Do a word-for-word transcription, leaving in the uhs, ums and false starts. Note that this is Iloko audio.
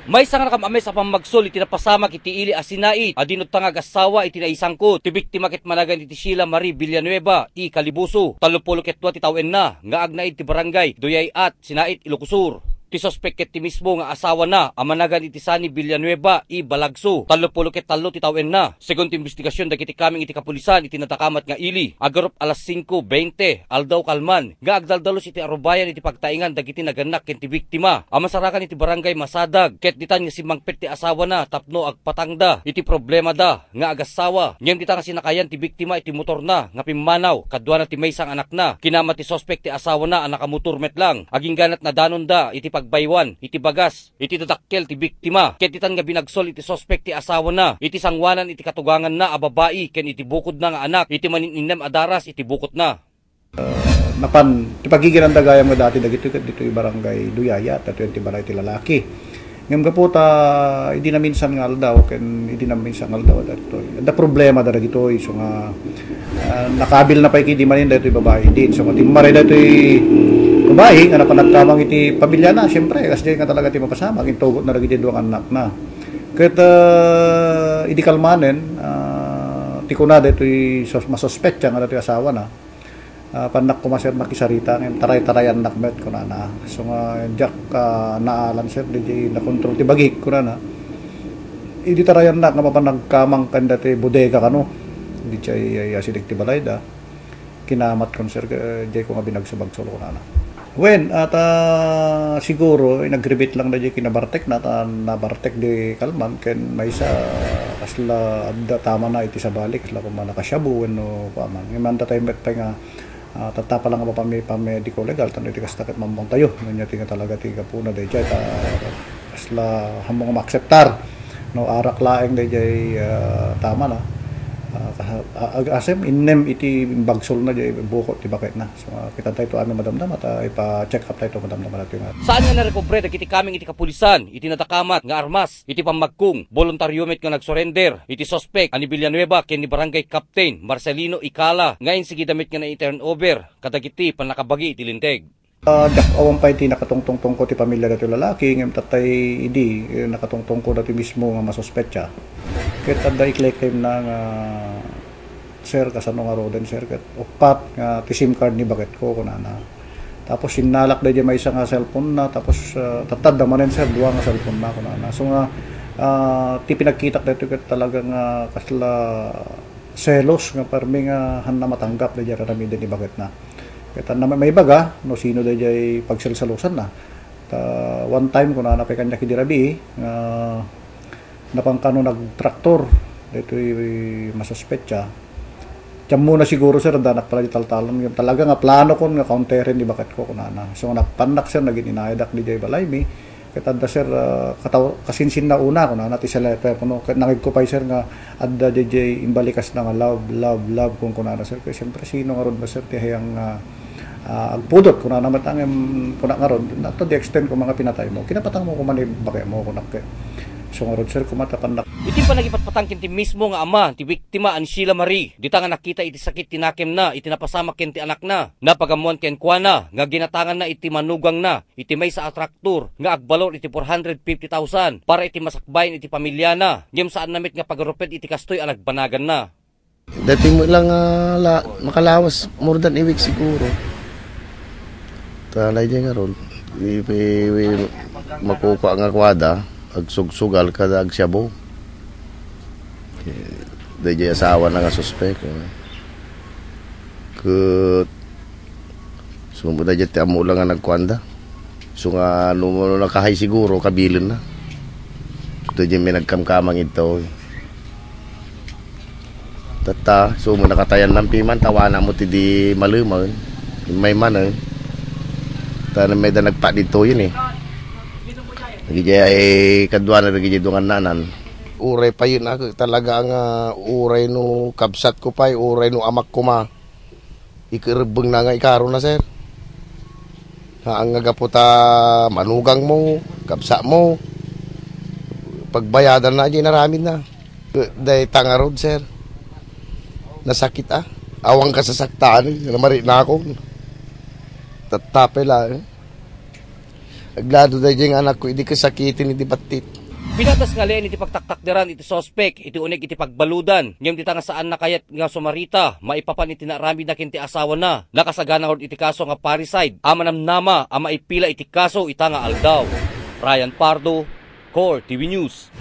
Maysa nga nakam-ames a pammagsol iti napasamak iti ili a sinait a dinutta nga agassawa iti naisangkot. Ti biktima ket managan iti Sheila Marie Villanueva, i Calibuso. Tallopulo ket dua ti tawenna nga agnaed ti barangay Duyayat, Sinait, Ilocos Sur. Ti suspek ket ti mismo nga asawana a managan iti Sunny Villanueva, i Balagso. Tallopulo ket tallo ti tawenna. Segun ti imbestigasion dagiti kameng iti kapulisan iti nadakamat nga ili, agarup alas singko bente, aldaw kalman, nga agdaldalus iti arubayan iti pagtaengan dagiti nagannak ken ti biktima a masarakan iti barangay Masadag, ket ditan nga simmangpet ti asawana tapno agpatangda iti problemada nga agassawa. Ngem dita nga sinakayan ti biktima iti motorna nga pimmanaw kaduana ti maysa nga anakna. Kinamat ti suspek ti asawana a nakamotor met lang. Agingganat nadanonda iti pagbaywan iti bagas iti dadakkel ti biktima, ket ditan nga binagsol iti suspek ti asawana iti sangoanan iti katuganganna a babai ken iti bukodna nga anak iti manin-innem a daras iti bukotna. Napan ti pagigiranda gayam nga dati dagitoy ket ditoy barangay Duyayat, datoy ti balay ti lalaki. Ngem gapu ta idi naminsan nga aldaw ken idi naminsan nga aldaw datoy, adda problema da dagitoy, so nga, ah, nakabil na pay kidi manin daytoy babai din. So nga timmaray daytoy babai nga napan nagkamang iti pamilya na, siyempre, kasdiay nga talaga ti mapasamak, intugot na dagiti dua nga annak na. Ket, ah, idi kalmanen, ah, ti kuna daytoy sus-, masuspetsa nga daytoy asawa na, ah, pannak koma, sir, makisarita ngem taray-tarayannak met, kunana. So nga, diak, ah, naalan, sir, diay nakontrol ti bagik, kunana. Idi tarayannak nga mapan nagkamang ken daytoy bodega kano, diay, ay, asideg ti balayda. Kinamat kon, sir, eh, diay ko nga binagsubagsul, kunana. Wen, at, ah, siguro, eh, nagrebit lang daydiay kinabartek na, ta nabartek di kalman, ken maysa, kasla adda tama na iti sabali, kasla koma nakasyabu, wenno kuaman. Ngem anta tayo met pay nga, ah, tattapa lang nga mapami-, pamedico legal, tapno iti kasta ket mammuantayo. Ania ti nga talaga ti gapuna daydiay, ta kasla hammong nga maakseptar, no, arak laeng daydiay, ah, tama na. Ah, kaha-, ah, ag-, asem, innem iti bagsolna diay bukot ti baketna. So, ah, kita tayo amin madamdama, ta ipa-check up tayo madamdama natin nga. Saan nga narekobre dagiti kameng iti kapulisan iti nadakamat nga armas iti pammagkong, voluntaryo met nga nagsurrender iti suspek a ni Villanueva ken ni Barangay Captain Marcelino Icala nga insigida met nga nai-turn over kadagiti pannakabagi iti linteg. Ah, diak awan pay ti nakatungtungtungko ti pamilya datoy lalaki, ngem tattay idi, eh, nakatungtungko datoy mismo nga masuspetsa. Ket adda i-claim na nga, "Sir, kasano ngaruden, sir?" Ket, "Uppat nga ti SIM card ni baketko," kunana. Tapos sinnalak daydiay maysa nga cellphone na, tapos, ah, tatta adda manen, sir, dua nga cellphone na, kunana. So nga, ah, ti pinagkitak daytoy ket talaga nga kasla selos nga permi nga hanna matanggap daydiay aramiden ni baketna. Ket ania met maibaga no sino daydiay pagsalsalusanna. Ta one time, kunana pay kaniak idi rabii nga napan kano nagtraktor daytoy masuspetsa. Ti ammona siguro, sir, addanak pala di taltalan. Talaga nga plano kon nga counteren di baketko, kunana. So, napannak, sir, nagin-inayadak diay balaymi. Ket adda, sir, ah, kataw-, kasinsinna una, kunana, ti cellphone ko, no? Ket nangegko pay, sir, nga adda diay imbalikas na nga love, love, love, kun kunana, sir. Ket siyempre, sino ngarud ba, sir, ti hayang, ah, ah, agpudot, kunana met, ngem kunak ngarud, "Not to the extent ko nga pinatay mo. Kinapatang mo koma ni baket mo," kunak ket. So ngarud, sir, kumatapannak. Iti panagipatpatang ken ti mismo nga ama ti biktima a ni Sheila Marie, dita nga nakita iti sakit ti nakemna iti napasamak ken ti anakna, napagammoan kenkuana nga ginatanganna iti manugangna iti maysa a traktor nga agbalor iti four hundred fifty thousand para iti masakbayan iti pamiliana, ngem saanna met nga pagaruped iti kastoy a nagbanaganna. Dati mo lang, ah, la-, makalawas more than a week siguro. Ta, daydiay ngarud, i-, i-, i-, makukua nga kuada, agsugsugal kada agsiabu. Eh, daydiay asawana nga suspek, eh. Ket sumda daydiay ti ammo lang nga nagkuanda. So nga no, no nakahay siguro, kabilinna. So daydiay may nagkamkamang ito. Tatta, so mo nakatayan ng piman, tawana mo ti di malumaw. May manen. Tanan may da nagpa dito yun eh. Dagiti ay kaduana dagiti dungan nanan. Uray pay yun ako, talaga nga uray no kabsat ko pay, uray no amak ko ma. Ikerebbeng na nga ikaro na, sir. Haan nga gapu ta manugang mo, kabsa mo, pagbayadan na di naramid na. Day tangarod, sir. Nasakit, ah. Awang kasasaktaan, eh. Namari na ako. Tattapay lang, eh. Aglado daydiay nga anak ko, idi kasakit ni di batit. Pinatas nga aleen iti pagtaktakderan iti suspek iti uneg iti pagbaludan, ngem dita nga saanna kayat nga sumarita maipapan iti naaramidna ken ti asawana. Nakasagana ngarud iti kaso nga parricide a manamnama a maipila iti kaso ita nga aldaw. Ryan Pardo, Core T V News.